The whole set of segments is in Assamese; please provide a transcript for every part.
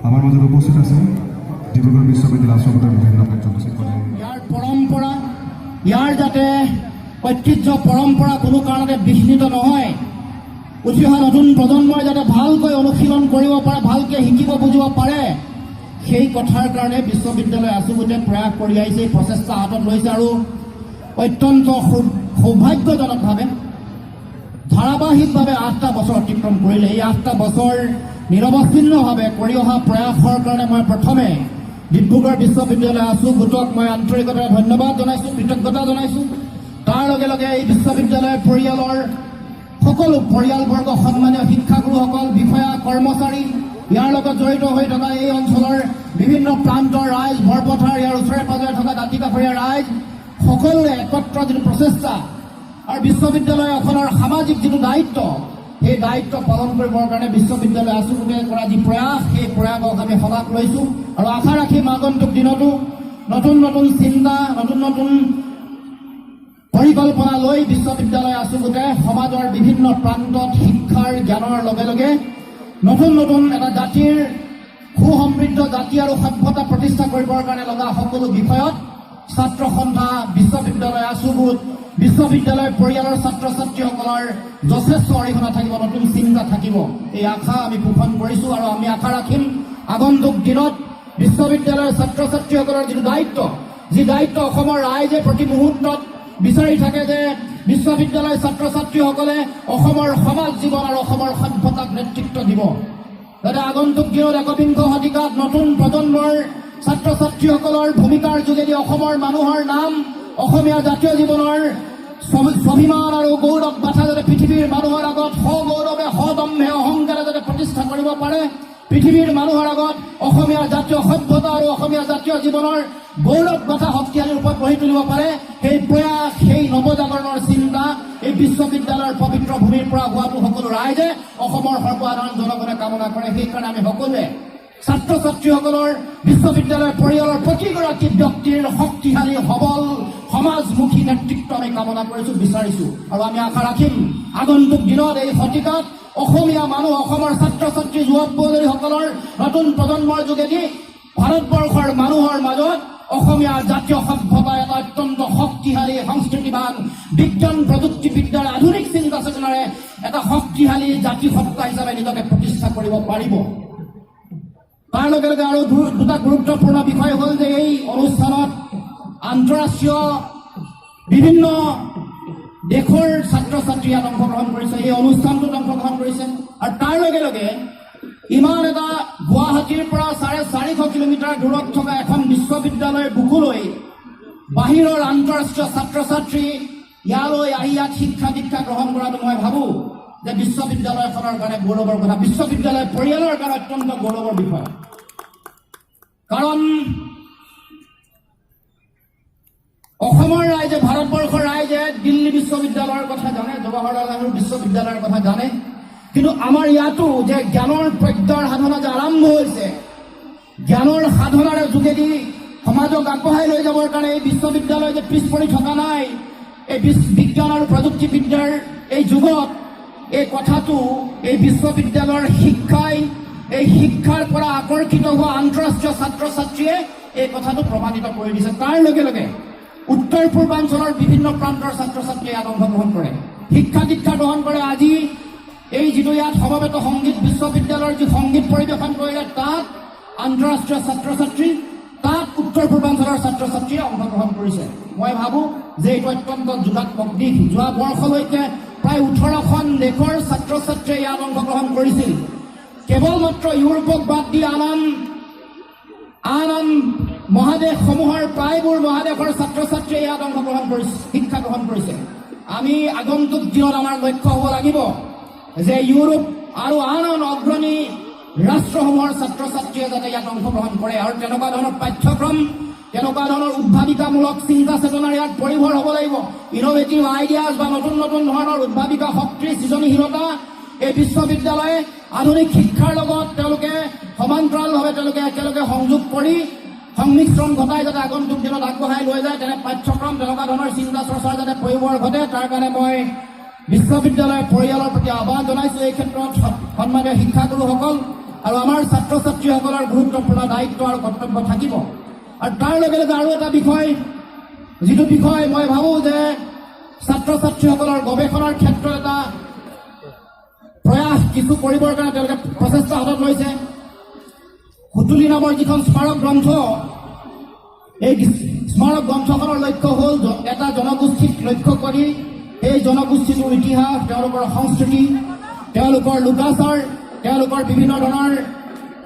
আমাৰ মাজত উপস্থিত আছে ডিব্ৰুগড় বিশ্ববিদ্যালয় আছুগোটৰ বিভিন্ন কাৰ্যসূচী প্ৰদান। ইয়াৰ পৰম্পৰা, ইয়াৰ যাতে ঐতিহ্য পৰম্পৰা কোনো কাৰণতে বিঘ্নিত নহয়, উঠি অহা নতুন প্ৰজন্মই যাতে ভালকৈ অনুশীলন কৰিব পাৰে, ভালকৈ শিকিব বুজিব পাৰে, সেই কথাৰ কাৰণে বিশ্ববিদ্যালয় আছুগোটে প্ৰয়াস কৰি আহিছে, এই প্ৰচেষ্টা হাতত লৈছে। আৰু অত্যন্ত সৌভাগ্যজনকভাৱে ধাৰাবাহিকভাৱে 8টা বছৰ অতিক্ৰম কৰিলে। এই 8টা বছৰ নিৰৱচ্ছিন্নভাৱে কৰি অহা প্ৰয়াসৰ কাৰণে মই প্ৰথমে ডিব্ৰুগড় বিশ্ববিদ্যালয় আছু গোটক মই আন্তৰিকতাৰে ধন্যবাদ জনাইছোঁ, কৃতজ্ঞতা জনাইছোঁ। তাৰ লগে লগে এই বিশ্ববিদ্যালয়ৰ পৰিয়ালৰ সকলো পৰিয়ালবৰ্গ, সন্মানীয় শিক্ষাগুৰুসকল, বিষয়া কৰ্মচাৰী, ইয়াৰ লগত জড়িত হৈ থকা এই অঞ্চলৰ বিভিন্ন প্ৰান্তৰ ৰাইজ, বৰপথাৰ, ইয়াৰ ওচৰে পাজৰে থকা দাঁতি কাষৰীয়া ৰাইজ, সকলোৰে একত্ৰ যিটো প্ৰচেষ্টা আৰু বিশ্ববিদ্যালয়খনৰ সামাজিক যিটো দায়িত্ব, সেই দায়িত্ব পালন কৰিবৰ কাৰণে বিশ্ববিদ্যালয় আছুগোটে কৰা যি প্ৰয়াস, সেই প্ৰয়াসক আমি শলাগ লৈছোঁ। আৰু আশা ৰাখিম আগন্তুক দিনতো নতুন নতুন চিন্তা, নতুন নতুন পৰিকল্পনা লৈ বিশ্ববিদ্যালয় আছুগোটে সমাজৰ বিভিন্ন প্ৰান্তত শিক্ষাৰ জ্ঞানৰ লগে লগে নতুন নতুন এটা জাতিৰ সুসমৃদ্ধ জাতি আৰু সভ্যতা প্ৰতিষ্ঠা কৰিবৰ কাৰণে লগা সকলো বিষয়ত ছাত্ৰ সন্থা, বিশ্ববিদ্যালয় আছুগোট, বিশ্ববিদ্যালয় পৰিয়ালৰ ছাত্ৰ ছাত্ৰীসকলৰ যথেষ্ট অৰিহণা থাকিব, নতুন চিন্তা থাকিব, এই আশা আমি পোষণ কৰিছোঁ। আৰু আমি আশা ৰাখিম আগন্তুক দিনত বিশ্ববিদ্যালয়ৰ ছাত্ৰ ছাত্ৰীসকলৰ যিটো দায়িত্ব, যি দায়িত্ব অসমৰ ৰাইজে প্ৰতি মুহূৰ্তত বিচাৰি থাকে যে বিশ্ববিদ্যালয়ৰ ছাত্ৰ ছাত্ৰীসকলে অসমৰ সমাজ জীৱন আৰু অসমৰ সভ্যতাক নেতৃত্ব দিব, যাতে আগন্তুক দিনত 21শ শতিকাত নতুন প্ৰজন্মৰ ছাত্ৰ ছাত্ৰীসকলৰ ভূমিকাৰ যোগেদি অসমৰ মানুহৰ নাম, অসমীয়া জাতীয় জীৱনৰ স্বাভিমান আৰু গৌৰৱ গাথা যাতে পৃথিৱীৰ মানুহৰ আগত সগৌৰৱে, সদম্ভে, অহংকাৰে যাতে প্ৰতিষ্ঠা কৰিব পাৰে, পৃথিৱীৰ মানুহৰ আগত অসমীয়া জাতীয় সভ্যতা আৰু অসমীয়া জাতীয় জীৱনৰ গৌৰৱ গাথা শক্তিশালী ৰূপত গঢ়ি তুলিব পাৰে, সেই প্ৰয়াস, সেই নৱজাগৰণৰ চিন্তা এই বিশ্ববিদ্যালয়ৰ পবিত্ৰ ভূমিৰ পৰা হোৱাটো সকলো ৰাইজে, অসমৰ সৰ্বসাধাৰণ জনগণে কামনা কৰে। সেইকাৰণে আমি সকলোৱে ছাত্ৰ ছাত্ৰীসকলৰ, বিশ্ববিদ্যালয়ৰ পৰিয়ালৰ প্ৰতিগৰাকী ব্যক্তিৰ শক্তিশালী, সবল, সমাজমুখী নেতৃত্ব আমি কামনা কৰিছো, বিচাৰিছো। আৰু আমি আশা ৰাখিম আগন্তুক দিনত এই শতিকাত অসমীয়া মানুহ, অসমৰ ছাত্ৰ ছাত্ৰী, যুৱক যুৱতীসকলৰ নতুন প্ৰজন্মৰ যোগেদি ভাৰতবৰ্ষৰ মানুহৰ মাজত অসমীয়া জাতীয় সভ্যতা এটা অত্যন্ত শক্তিশালী, সংস্কৃতিবান, বিজ্ঞান প্ৰযুক্তিবিদ্যাৰ আধুনিক চিন্তা চেতনাৰে এটা শক্তিশালী জাতি সত্তা হিচাপে নিজকে প্ৰতিষ্ঠা কৰিব পাৰিব। তাৰ লগে লগে আৰু দুটা গুৰুত্বপূৰ্ণ বিষয় হ'ল যে এই অনুষ্ঠানত আন্তঃৰাষ্ট্ৰীয় বিভিন্ন দেশৰ ছাত্ৰ ছাত্ৰী ইয়াত অংশগ্ৰহণ কৰিছে, এই অনুষ্ঠানটোত অংশগ্ৰহণ কৰিছে। আৰু তাৰ লগে লগে ইমান এটা গুৱাহাটীৰ পৰা 450 কিলোমিটাৰ দূৰত থকা এখন বিশ্ববিদ্যালয়ৰ বুকুলৈ বাহিৰৰ আন্তঃৰাষ্ট্ৰীয় ছাত্ৰ ছাত্ৰী ইয়ালৈ আহি ইয়াত শিক্ষা দীক্ষা গ্ৰহণ কৰাটো মই ভাবোঁ যে বিশ্ববিদ্যালয়খনৰ কাৰণে গৌৰৱৰ কথা, বিশ্ববিদ্যালয় পৰিয়ালৰ কাৰণে অত্যন্ত গৌৰৱৰ বিষয়। কাৰণ অসমৰ ৰাইজে, ভাৰতবৰ্ষৰ ৰাইজে দিল্লী বিশ্ববিদ্যালয়ৰ কথা জানে, জৱাহৰলাল নেহৰু বিশ্ববিদ্যালয়ৰ কথা জানে, কিন্তু আমাৰ ইয়াতো যে জ্ঞানৰ প্ৰজ্ঞাৰ সাধনা যে আৰম্ভ হৈছে, জ্ঞানৰ সাধনাৰ যোগেদি সমাজক আগবঢ়াই লৈ যাবৰ কাৰণে এই বিশ্ববিদ্যালয় যে পিছ পৰি থকা নাই এই বিজ্ঞান আৰু প্ৰযুক্তিবিদ্যাৰ এই যুগত, এই কথাটো এই বিশ্ববিদ্যালয়ৰ শিক্ষাই, এই শিক্ষাৰ পৰা আকৰ্ষিত হোৱা আন্তঃৰাষ্ট্ৰীয় ছাত্ৰ ছাত্ৰীয়ে এই কথাটো প্ৰমাণিত কৰি দিছে। তাৰ লগে লগে উত্তৰ পূৰ্বাঞ্চলৰ বিভিন্ন প্ৰান্তৰ ছাত্ৰ ছাত্ৰীয়ে ইয়াত অংশগ্ৰহণ কৰে, শিক্ষা দীক্ষা গ্ৰহণ কৰে। আজি এই যিটো ইয়াত সমবেত সংগীত, বিশ্ববিদ্যালয়ৰ যি সংগীত পৰিৱেশন কৰিলে, তাত আন্তঃৰাষ্ট্ৰীয় ছাত্ৰ ছাত্ৰী, তাত উত্তৰ পূৰ্বাঞ্চলৰ ছাত্ৰ ছাত্ৰীয়ে অংশগ্ৰহণ কৰিছে। মই ভাবোঁ যে এইটো অত্যন্ত যোগাত্মক দিশ। যোৱা বৰ্ষলৈকে প্ৰায় 18খন দেশৰ ছাত্ৰ ছাত্ৰীয়ে ইয়াত অংশগ্ৰহণ কৰিছিল। কেৱল মাত্ৰ ইউৰোপক বাদ দি আন আন মহাদেশসমূহৰ প্ৰায়বোৰ মহাদেশৰ ছাত্ৰ ছাত্ৰীয়ে ইয়াত অংশগ্ৰহণ কৰিছে, শিক্ষা গ্ৰহণ কৰিছে। আমি আগন্তুক দিনত আমাৰ লক্ষ্য হ'ব লাগিব যে ইউৰোপ আৰু আন আন অগ্ৰণী ৰাষ্ট্ৰসমূহৰ ছাত্ৰ ছাত্ৰীয়ে যাতে ইয়াত অংশগ্ৰহণ কৰে আৰু তেনেকুৱা ধৰণৰ পাঠ্যক্ৰম, তেনেকুৱা ধৰণৰ উদ্ভাৱিকামূলক চিন্তা চেতনাৰ ইয়াত পৰিভৰ হ'ব লাগিব। ইন'ভেটিভ আইডিয়াছ বা নতুন নতুন ধৰণৰ উদ্ভাৱিকা শক্তি, সৃজনশীলতা এই বিশ্ববিদ্যালয়ে আধুনিক শিক্ষাৰ লগত তেওঁলোকে সমান্তৰালভাৱে তেওঁলোকে একেলগে সংযোগ কৰি সংমিশ্ৰণ ঘটাই যাতে আগন্তুক দিনত আগবঢ়াই লৈ যায়, তেনে পাঠ্যক্ৰম, তেনেকুৱা ধৰণৰ চিন্তা চৰ্চাৰ যাতে পৰিভৰ ঘটে, তাৰ কাৰণে মই বিশ্ববিদ্যালয়ৰ পৰিয়ালৰ প্ৰতি আহ্বান জনাইছোঁ। এই ক্ষেত্ৰত সন্মানীয় শিক্ষাগুৰুসকল, আৰু আমাৰ ছাত্ৰ ছাত্ৰীসকলৰ গুৰুত্বপূৰ্ণ দায়িত্ব আৰু কৰ্তব্য থাকিব। আৰু তাৰ লগে লগে আৰু এটা বিষয়, যিটো বিষয় মই ভাবোঁ যে ছাত্ৰ ছাত্ৰীসকলৰ গৱেষণাৰ ক্ষেত্ৰত এটা প্ৰয়াস কিছু কৰিবৰ কাৰণে তেওঁলোকে প্ৰচেষ্টা হাতত লৈছে। সুতুলি নামৰ যিখন স্মাৰক গ্ৰন্থ, এই স্মাৰক গ্ৰন্থখনৰ লক্ষ্য হ'ল এটা জনগোষ্ঠীক লক্ষ্য কৰি সেই জনগোষ্ঠীটোৰ ইতিহাস, তেওঁলোকৰ সংস্কৃতি, তেওঁলোকৰ লোকাচাৰ, তেওঁলোকৰ বিভিন্ন ধৰণৰ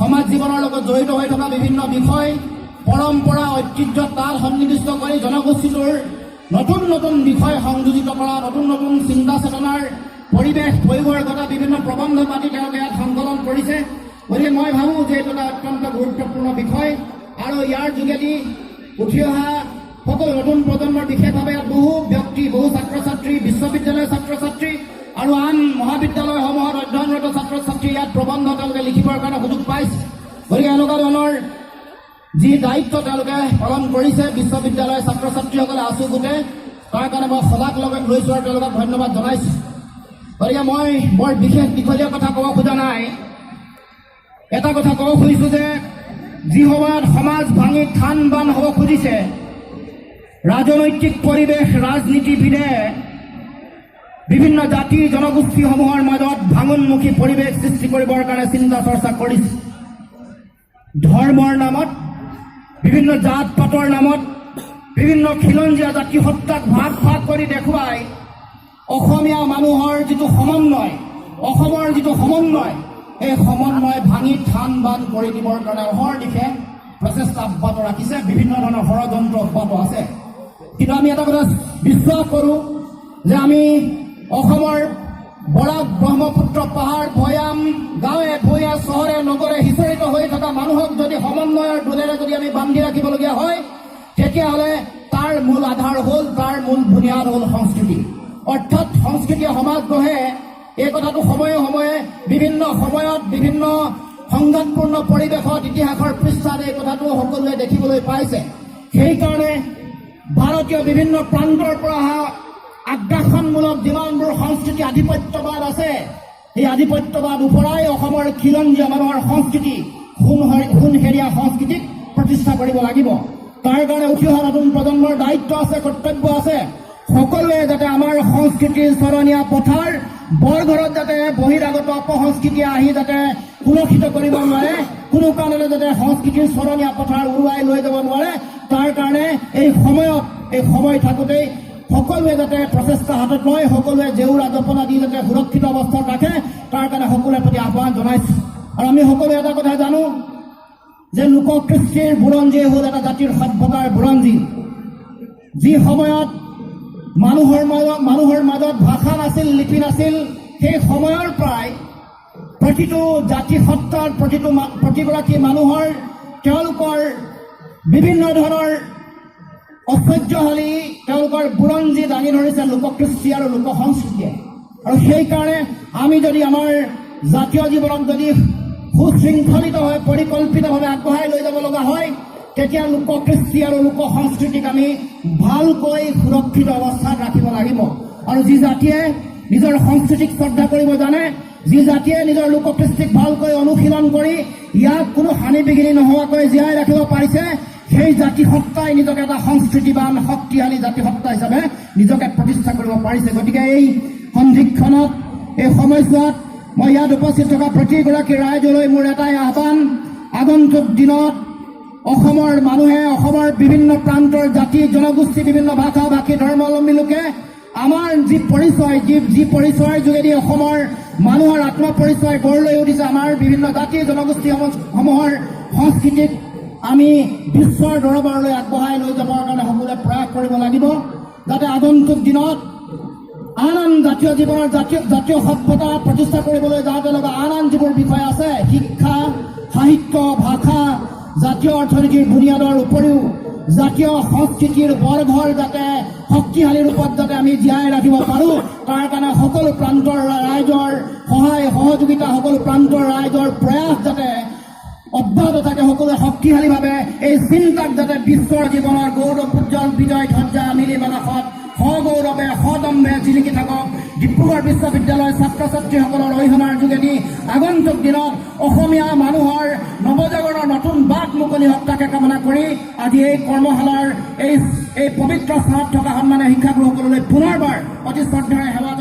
সমাজ জীৱনৰ লগত জড়িত হৈ থকা বিভিন্ন বিষয়, পৰম্পৰা, ঐতিহ্য তাত সন্নিৱিষ্ট কৰি জনগোষ্ঠীটোৰ নতুন নতুন বিষয় সংযোজিত কৰা, নতুন নতুন চিন্তা চেতনাৰ পৰিৱেশ প্ৰয়োগৰ ঘটা বিভিন্ন প্ৰবন্ধ পাতি তেওঁলোকে ইয়াত সংকলন কৰিছে। গতিকে মই ভাবোঁ যে এইটো এটা অত্যন্ত গুৰুত্বপূৰ্ণ বিষয় আৰু ইয়াৰ যোগেদি উঠি অহা সকলো নতুন প্ৰজন্মৰ, বিশেষভাৱে ইয়াত বহু ব্যক্তি, বহু ছাত্ৰ ছাত্ৰী, বিশ্ববিদ্যালয়ৰ ছাত্ৰ ছাত্ৰী আৰু আন মহাবিদ্যালয়সমূহত অধ্যয়নৰত ছাত্ৰ ছাত্ৰী ইয়াত প্ৰবন্ধ তেওঁলোকে লিখিবৰ কাৰণে সুযোগ পাইছে। গতিকে এনেকুৱা ধৰণৰ যি দায়িত্ব তেওঁলোকে পালন কৰিছে বিশ্ববিদ্যালয়ৰ ছাত্ৰ ছাত্ৰীসকলে আছু গোটে, তাৰ কাৰণে মই শলাগ লগত লৈছোঁ আৰু তেওঁলোকক ধন্যবাদ জনাইছোঁ। গতিকে মই বৰ বিশেষ দীঘলীয়া কথা ক'ব খোজা নাই। এটা কথা ক'ব খুজিছোঁ যে যি সময়ত সমাজ ভাঙি থান বান হ'ব খুজিছে, ৰাজনৈতিক পৰিৱেশ, ৰাজনীতিবিদে বিভিন্ন জাতি জনগোষ্ঠীসমূহৰ মাজত ভাঙোনমুখী পৰিৱেশ সৃষ্টি কৰিবৰ কাৰণে চিন্তা চৰ্চা কৰিছে। ধৰ্মৰ নামত, বিভিন্ন জাত পাতৰ নামত, বিভিন্ন খিলঞ্জীয়া জাতি সত্তাক ভাগ ভাগ কৰি দেখুৱাই অসমীয়া মানুহৰ যিটো সমন্বয়, অসমৰ যিটো সমন্বয়, এই সমন্বয় ভাঙি থান বান কৰি দিবৰ কাৰণে অহৰ দিশে প্ৰচেষ্টা অব্যাহত ৰাখিছে। বিভিন্ন ধৰণৰ ষড়যন্ত্ৰ অব্যাহত আছে। কিন্তু আমি এটা কথা বিশ্বাস কৰোঁ যে আমি অসমৰ বৰাক, ব্ৰহ্মপুত্ৰ, পাহাৰ, ভৈয়াম, গাঁৱে ভূঞে, চহৰে নগৰে সিঁচৰিত হৈ থকা মানুহক যদি সমন্বয়ৰ ডোলেৰে যদি আমি বান্ধি ৰাখিবলগীয়া হয়, তেতিয়াহ'লে তাৰ মূল আধাৰ হ'ল, তাৰ মূল বুনিয়াদ হ'ল সংস্কৃতি। অৰ্থাৎ সংস্কৃতিয়ে সমাজ গঢ়ে, এই কথাটো সময়ে সময়ে, বিভিন্ন সময়ত, বিভিন্ন সংঘাতপূৰ্ণ পৰিৱেশত ইতিহাসৰ পৃষ্ঠাত এই কথাটো সকলোৱে দেখিবলৈ পাইছে। সেইকাৰণে ভাৰতীয় বিভিন্ন প্ৰান্তৰ পৰা অহা আগ্ৰাসনমূলক যিমানবোৰ সংস্কৃতি আধিপত্যবাদ আছে, সেই আধিপত্যবাদ ওফৰাই অসমৰ খিলঞ্জীয়া মানুহৰ সংস্কৃতি, সোণসেৰীয়া সংস্কৃতিক প্ৰতিষ্ঠা কৰিব লাগিব। তাৰ কাৰণে উঠি অহা নতুন প্ৰজন্মৰ দায়িত্ব আছে, কৰ্তব্য আছে। সকলোৱে যাতে আমাৰ সংস্কৃতিৰ চৰণীয়া পথাৰ বৰঘৰত যাতে বহিৰাগত অপসংস্কৃতিয়ে আহি যাতে কুলসিত কৰিব নোৱাৰে, কোনো কাৰণতে যাতে সংস্কৃতিৰ চৰণীয়া পথাৰ উৰুৱাই লৈ যাব নোৱাৰে, তাৰ কাৰণে এই সময়ত, এই সময় থাকোঁতেই সকলোৱে যাতে প্ৰচেষ্টা হাতত লয়, সকলোৱে জেউৰা জপনা দি যাতে সুৰক্ষিত অৱস্থাত ৰাখে, তাৰ কাৰণে সকলোৰে প্ৰতি আহ্বান জনাইছো। আৰু আমি সকলোৱে এটা কথা জানো যে লোককৃষ্টিৰ বুৰঞ্জী হ'ল এটা জাতিৰ সভ্যতাৰ বুৰঞ্জী। যি সময়ত মানুহৰ মাজত ভাষা নাছিল, লিপি নাছিল, সেই সময়ৰ পৰাই প্ৰতিটো জাতি সত্তাৰ প্ৰতিগৰাকী মানুহৰ তেওঁলোকৰ বিভিন্ন ধৰণৰ ঐশ্বৰ্যশালী তেওঁলোকৰ বুৰঞ্জী দাঙি ধৰিছে লোককৃষ্টি আৰু লোক সংস্কৃতিয়ে। আৰু সেইকাৰণে আমি যদি আমাৰ জাতীয় জীৱনক যদি সুশৃংখলিতভাৱে, পৰিকল্পিতভাৱে আগবঢ়াই লৈ যাব লগা হয়, তেতিয়া লোককৃষ্টি আৰু লোক সংস্কৃতিক আমি ভালকৈ সুৰক্ষিত অৱস্থাত ৰাখিব লাগিব। আৰু যি জাতিয়ে নিজৰ সংস্কৃতিক শ্ৰদ্ধা কৰিব জানে, যি জাতিয়ে নিজৰ লোককৃষ্টিক ভালকৈ অনুশীলন কৰি ইয়াক কোনো হানি বিঘিনি নোহোৱাকৈ জীয়াই ৰাখিব পাৰিছে, সেই জাতি সত্তাই নিজকে এটা সংস্কৃতিবান, শক্তিশালী জাতিসত্তা হিচাপে নিজকে প্ৰতিষ্ঠা কৰিব পাৰিছে। গতিকে এই সন্ধিক্ষণত, এই সময়ছোৱাত মই ইয়াত উপস্থিত থকা প্ৰতিগৰাকী ৰাইজলৈ মোৰ এটাই আহ্বান, আগন্তুক দিনত অসমৰ মানুহে, অসমৰ বিভিন্ন প্ৰান্তৰ জাতি জনগোষ্ঠী, বিভিন্ন ভাষা ভাষী ধৰ্মাৱলম্বী লোকে আমাৰ যি পৰিচয়, যি পৰিচয়ৰ যোগেদি অসমৰ মানুহৰ আত্মপৰিচয় গঢ় লৈ উঠিছে, আমাৰ বিভিন্ন জাতি জনগোষ্ঠীসমূহৰ সংস্কৃতিক আমি বিশ্বৰ দৰবাৰলৈ আগবঢ়াই লৈ যাবৰ কাৰণে সকলোৱে প্ৰয়াস কৰিব লাগিব, যাতে আগন্তুক দিনত আন আন জাতীয় জীৱনৰ জাতীয় সভ্যতা প্ৰতিষ্ঠা কৰিবলৈ যাওঁতে লগা আন আন যিবোৰ বিষয় আছে, শিক্ষা, সাহিত্য, ভাষা, জাতীয় অৰ্থনীতিৰ বুনিয়াদৰ উপৰিও জাতীয় সংস্কৃতিৰ বৰঘৰ যাতে শক্তিশালী ৰূপত যাতে আমি জীয়াই ৰাখিব পাৰোঁ, তাৰ কাৰণে সকলো প্ৰান্তৰ ৰাইজৰ সহায় সহযোগিতা, সকলো প্ৰান্তৰ ৰাইজৰ প্ৰয়াস যাতে অব্যাহত থাকে, সকলোৱে শক্তিশালীভাৱে এই চিন্তাক যাতে বিশ্বৰ জীৱনৰ গৌৰৱ উজ্জ্বল বিজয় ধ্বজা নীলিম আকাশত সগৌৰৱে সদম্ভে জিলিকি থাকক। ডিব্ৰুগড় বিশ্ববিদ্যালয়ৰ ছাত্ৰ ছাত্ৰীসকলৰ অৰিহণাৰ যোগেদি আগন্তুক দিনত অসমীয়া মানুহৰ নৱজাগৰণৰ নতুন বাট মুকলি হওক, তাকে কামনা কৰি আজি এই কৰ্মশালাৰ এই পবিত্ৰ স্থানত থকা সন্মানীয় শিক্ষাগুৰুসকললৈ পুনৰবাৰ অতি শ্ৰদ্ধাৰে সেৱা